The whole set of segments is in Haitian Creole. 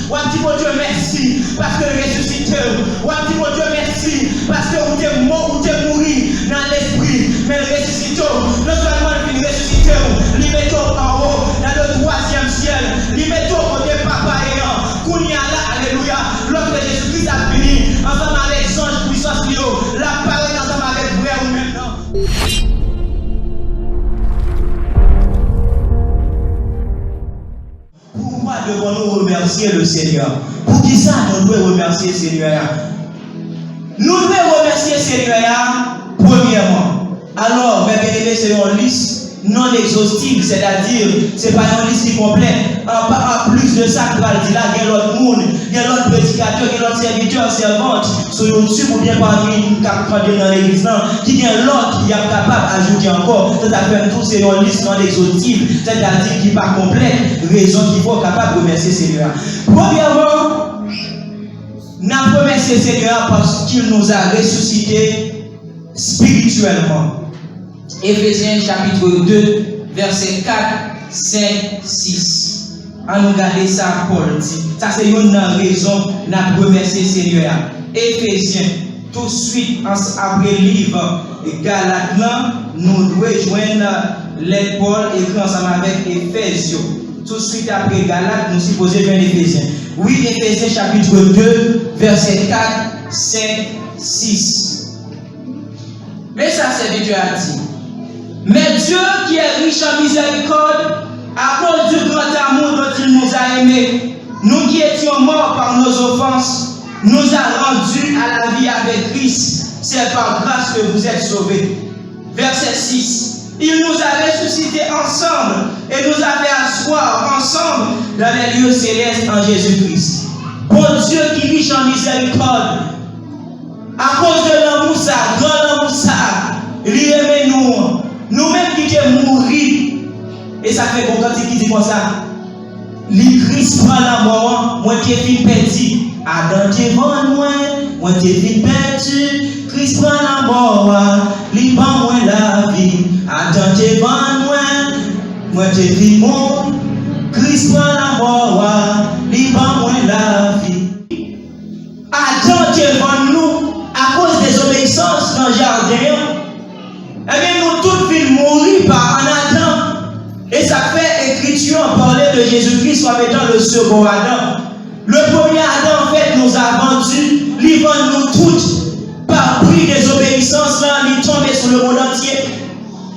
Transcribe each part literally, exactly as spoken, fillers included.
W ap di Bondye mèsi paske l resisite w. W ap di Bondye mèsi paske ou te mò, ou te mouri nan lespri, men l resisite w. Non sèlman l vin resisite w, li mete w anwo nan le twazyèm syèl, li mete w kote Papa ye an. Kounye a la, alelouya, lòske Jezi Kris ap vini ansanm avèk zanj pwisans li yo, l ap parèt ansanm avèk vrè ou menm nan. Poukwa devons-nous remercier le Seigneur? Poukisa nou dwe remèsye Senyè a? Nou dwe remèsye Senyè a, premyèman. Alò, mè byeneme, se yon lis non egzostiv, sètadi, se pa yon lis ki konplè. An, pa, an plis de sa k pral di la, gen lòt moun, gen lòt predikatè, gen lòt sèvitè, sèvant, sou YouTube oubyen pami moun k ap tande nan legliz lan, ki gen lòt y ap kapab ajoute ankò. Se sa k fè m di w se yon lis non egzostiv, sètadi ki pa konplèt, rezon ki fè w kapab remèsye Senyè a. Premyèman, n ap remèsye Senyè a paske l nous a ressuscités spirituellement. Efezyen chapit de, vèsè kat, senk, sis. Ann nou gade sa Pòl di. Sa se youn nan rezon n ap remèsye Senyè a. Efezyen, touswit ans-, apre liv Galat lan, nou dwe jwenn lèt Pòl ekri ansanm avèk Efèz yo. Touswit apre Galat, nou sipoze jwenn Efezyen. Wi, Efezyen chapit de, vèsè kat, senk, sis. Men sa sèvitè a di, Mais Dieu, qui est riche en miséricorde, à cause du grand amour dont il nous a aimés, nous qui étions morts par nos offenses, nous a rendus à la vie avec Christ. C'est par grâce que vous êtes sauvés. Verset six. Il nous a ressuscités ensemble et nous a fait asseoir ensemble dans les lieux célestes en Jésus-Christ. Bondye ki rich an mizèrikòd, akoz de lanmou sa, gran lanmou sa, li renmen nou. Nou menm ki te mouri. E sa fè gon kantik ki di konsa, li Kris pran lanmò an, mwen te fin pèdi. Adan te vann mwen, mwen te fin pèdi. Kris pran lanmò a, li ban mwen lavi. Adan te vann mwen, mwen te fin mò. Kris pran lanmò a, li ban mwen lavi. Adan te vann nou akoz dezobeyisans nan jaden an. Ebyen, nou tout vin mouri pa an Adan. E sa k fè Ekriti an pale de Jezi Kris kòm etan le second Adam. Le premier Adam, en fait, nous a vendu, li vann nou tout, pa pri dezobeyisans lan, li tonbe sou lemonn antye.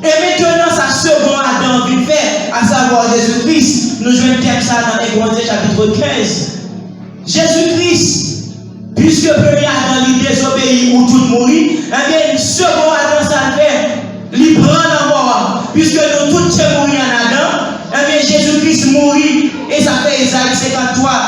E mentnan, sa second Adam vin fè, asavwa Jezi Kris, nou jwenn tèm sa nan en Korentyen chapit kenz. Jezi Kris, piske premye Adan li dezobeyi, ou tout mouri, ebyen, second Adan sa l fè, li pran lanmò a, piske nou tout te mouri an Adan, ebyen, Jezi Kris mouri, e sa fè Ezayi senkanntwa,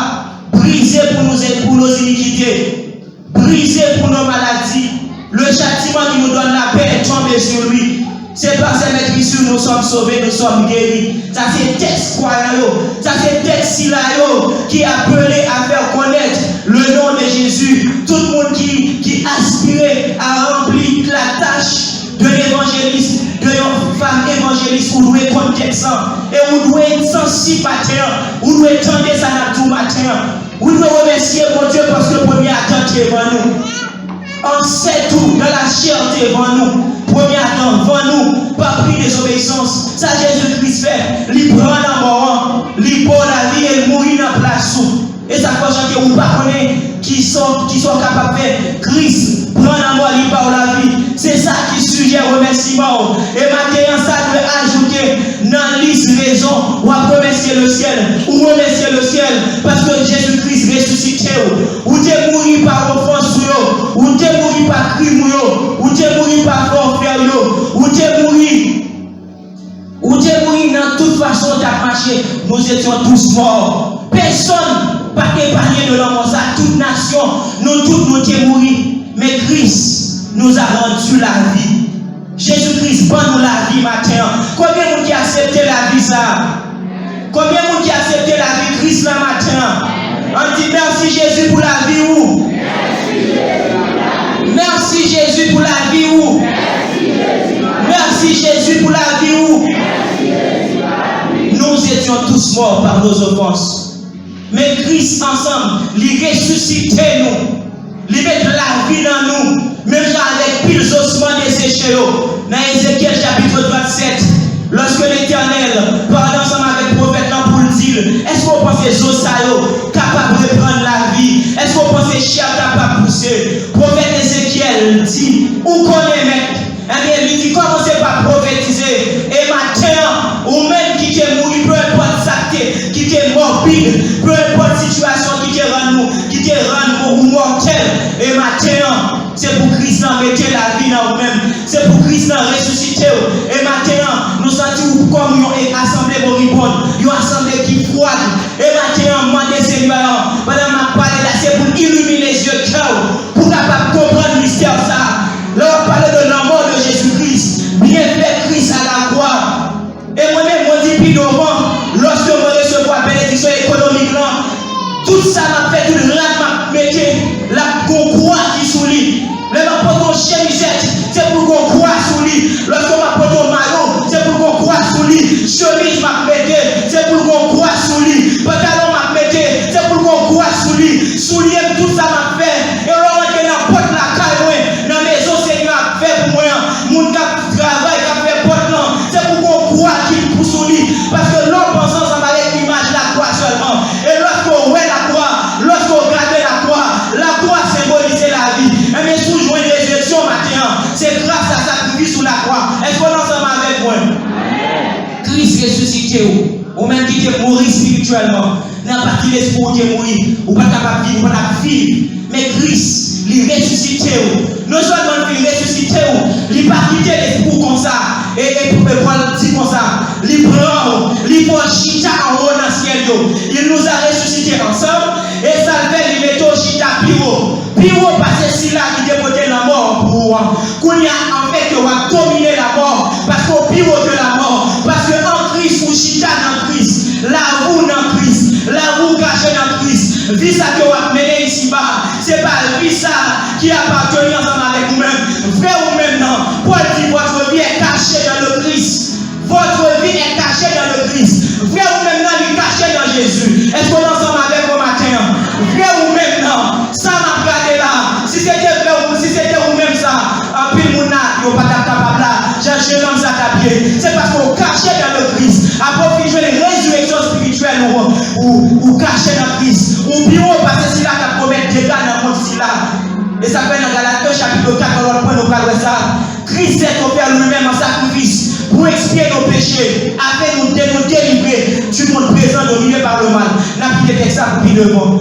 brisé pour nous, pour nos iniquités, brisé pour nos maladies, le châtiment qui nous donne la paix est tombé sur lui. C'est par ses meurtrissures nous sommes sauvés, nous sommes guéris. Sa se tèks kwayan yo. Sa se tèks sila yo ki apele a fè konèt le non de Jezi. Tout moun ki, ki aspire a ranpli la tach de levanjelis, de yon fanm evanjelis, ou dwe konn tèks lan. E ou dwe sansib maten an. Ou dwe tande sa n ap di w maten an. Ou dwe remèsye Bondye paske premye Adan te vann nou. Ansèt ou, dans la chair, te vann nou. Premye Adan vann nou pa pri dezobeyisans. Sa Jezi Kris fè, li pran lanmò an, li ba w lavi e l mouri nan plas ou. E sa fè w chante, ou pa konnen kisa, kisa w kapab fè. Kris pran lanmò, li ba w lavi. Se sa ki sijè remèsiman w. E maten an, sa dwe ajoute nan lis rezon w ap remèsye lesyèl. Ou remèsye lesyèl paske Jezi Kris resisite w. Ou te mouri pa ofans ou yo. Ou te mouri pa krim ou yo. Ou te mouri pa fòfè w yo. Ou te mouri. Ou te mouri nan tout fason w t ap mache. Nous étions tous morts. Pèsonn pa t epanye de lanmò sa. Tout nasyon, nou tout nou te mouri. Men Kris nous a rendu la vie. Jezi Kris ban nou lavi maten an. Konbyen moun ki aksepte lavi sa a? Konbyen moun ki aksepte lavi Kris la maten an? Ann di, mèsi Jezi pou lavi ou. Mèsi Jezi pou lavi ou. Mèsi Jezi pou lavi ou. Nous étions tous morts par nos offenses. Men Kris ansanm, li resisite nou. Li met lavi nan nou, menm jan avèk pil zosman deseche yo. Nan Ezekyèl chapit trannsèt, lòske Letènèl pale ansanm avèk pwofèt lan pou l di l, èske w panse zo sa yo kapab reprann lavi? Èske w panse chè kapab pouse? Pwofèt Ezekyèl di, ou konnen, Mèt, Ebyen, li di, kòmanse pa pwofetize. E maten an, ou menm ki te mouri, pe enpòt sa k te, ki te mòbid, pe enpòt sitiyasyon ki te rann ou, ki te rann ou, ou mòtèl. E maten an, se pou Kris lan mete lavi nan ou menm. Se pou Kris lan resisite w. E maten an, nou santi w kòm yon e-, asanble moribond, yon asanble ki fwad. E maten an, mande Senyè an, pandan m ap pale la, se pou l ilimine zye kè w, pou w kapab konprann mistè sa a. Lè w ap pale de lanmò de Jezi Kris, byenfè Kris a lakwa. E mwen menm, mwen di pi dovan, lòske mwen resevwa benediksyon ekonomik lan, tout sa m ap fè, tout rad m ap mete, l ap gon kwa ki sou li. Lè m ap pote yon chemizèt, se pou l gon kwa sou li. Lòske m ap pote yon mayo, se pou l gon kwa sou li. Chemiz m ap mete, se pou l gon kwa sou li. Pantalon m ap mete, se pou l gon kwa sou li. Soulye m, tout sa m ap fè. E lè w rantre nan pòt lakay mwen, nan mezon Senyè a ap fè pou mwen an, moun k ap travay, k ap fè pòt lan, se pou gon kwa ki pou sou li. Paske lè w panse ansanm avèk imaj lakwa sèlman, e lòske w wè lakwa, lòske w gade lakwa, lakwa senbolize lavi. Enben, si w jwenn rezireksyon maten an, se gras a sakrifis sou lakwa. Èske w ansanm avèk mwen? Kris resisite w. Ou menm ki te mouri espirityèlman, nan pati lespri w te mouri, ou pa t kapab viv, ou pa t ap viv. Men Kris, li resisite w. Non sèlman li resisite w, li pa kite lespri w konsa. E, e, e Pòl di konsa, li pran w, li fè w chita anwo nan syèl yo. Il nous a ressuscités ensemble, e sa l fè, li mete w chita pi wo. Pi wo pase sila ki te pote lanmò an pou ou an. Kounye a, anfèt, w ap domine lamò, paske w pi wo ke lamò, paske an Kris, ou chita nan Kris, lavi w nan Kris, lavi w kache nan Kris. Vi sa ke w ap mennen isiba, se pa vi sa ki aparteni ansanm avèk ou menm. Vrè ou menm nan, Pòl di, votre vie est cachée dans le Christ. Votre vie est cachée dans le Christ. Vrè ou menm nan, li kache nan Jezi. Èske w ansanm avèk mwen maten an? Vrè ou menm nan, sa m ap gade la, si se te vrè ou, si se te ou menm sa, anpil moun la, yo pa t ap kapab la, jan jennonm sa t ap ye. Se paske w kache nan le Christ. Apre w fin jwenn rezireksyon espirityèl ou, ou, ou kache nan Kris. Ou pi wo pase sila k ap komèt dega nan mond sila. E sa fè nan Galat un chapit kat, nan lòt pwen, nou pral wè sa. Christ s'est offert lui-même en sacrifice pour expier nos péchés, afin de nous délivrer du monde présent dominé par le mal. N ap kite tèks la pou pi devan.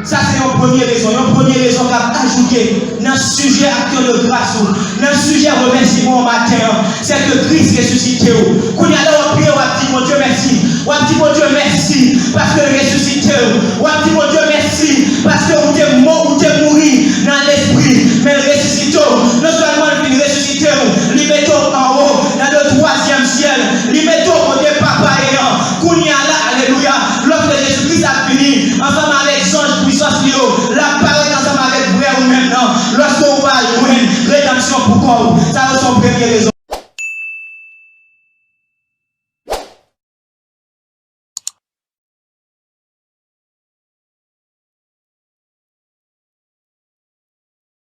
Sa se yon premye rezon, yon premye rezon k ap ajoute nan sijè aksyon de gras ou, nan sijè remèsiman w maten an, se ke Kris resisite w. Kounye a la w ap priye, w ap di Bondye mèsi. W ap di Bondye mèsi paske l resisite w. W ap di Bondye mèsi paske ou te mò, ou te mouri nan lespri, men l resisite w. Non sèlman l vin resisite w, li mete w anwo nan le twazyèm syèl. Li mete w kote Papa ye an. Kounye a la, alelouya, lòske Jezi Kris ap vini ansanm avèk zanj pwisans li yo, l ap parèt ansanm avèk vrè ou menm nan. Lòske ou va jwenn redanmsyon pou kò w, sa yo se yon premye rezon.